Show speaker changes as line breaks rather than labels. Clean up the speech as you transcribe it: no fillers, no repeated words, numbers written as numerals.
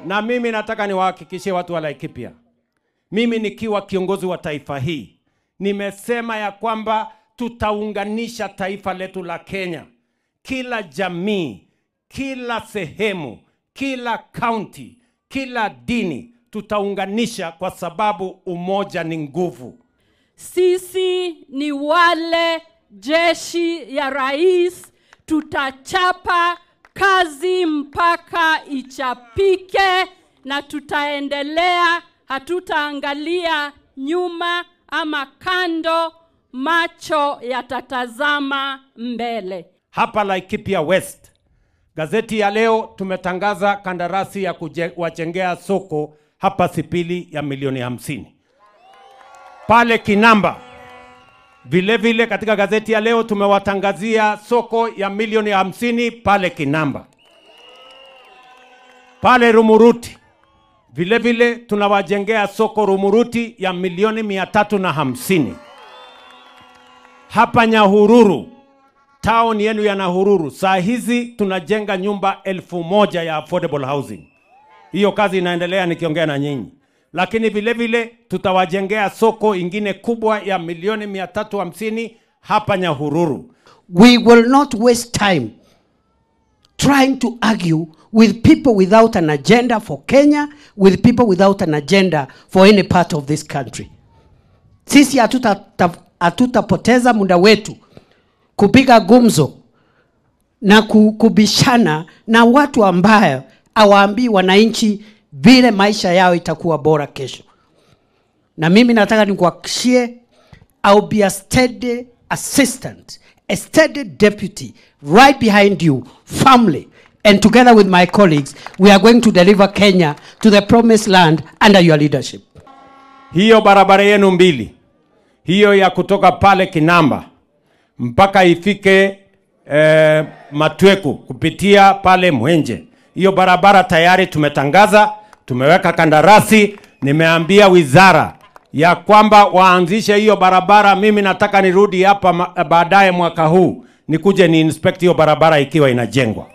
Na mimi nataka niwahakikishie watu wa Laikipia, mimi nikiwa kiongozi wa taifa hii, nimesema ya kwamba tutaunganisha taifa letu la Kenya. Kila jamii, kila sehemu, kila county, kila dini tutaunganisha, kwa sababu umoja ni nguvu.
Sisi ni wale jeshi ya rais, tutachapa kazi mpaka ichapike, na tutaendelea, hatutaangalia nyuma ama kando, macho yatatazama mbele.
Hapa Laikipia West, gazeti ya leo tumetangaza kandarasi ya kuwajengea soko hapa Sipili ya milioni 50. Pale Kinamba vile vile katika gazeti ya leo tumewatangazia soko ya milioni 50 pale Kinamba. Pale Rumuruti vile vile tunawajengea soko Rumuruti ya milioni 350. Hapa Nyahururu, town yenu ya Nyahururu, saa hizi tunajenga nyumba 1000 ya affordable housing. Hiyo kazi inaendelea nikiongea na nyinyi. Lakini vile vile tutawajengea soko ingine kubwa ya milioni 350 hapa Nyahururu.
We will not waste time trying to argue with people without an agenda for Kenya, with people without an agenda for any part of this country. Sisi hatutapoteza muda wetu kupiga gumzo na kubishana na watu ambayo hawaambii wananchi vile maisha yao itakuwa bora kesho. Na mimi nataka nikuhakikishie, I'll be a steady assistant, a steady deputy right behind you, family, and together with my colleagues, we are going to deliver Kenya to the promised land under your leadership.
Hiyo barabara yenu mbili, hiyo ya kutoka pale Kinamba mpaka ifike Matweku kupitia pale Mwenje, hiyo barabara tayari tumetangaza, tumeweka kandarasi. Nimeambia wizara ya kwamba waanzishe hiyo barabara. Mimi nataka nirudi hapa baadaye mwaka huu nikuje ni inspect hiyo barabara ikiwa inajengwa.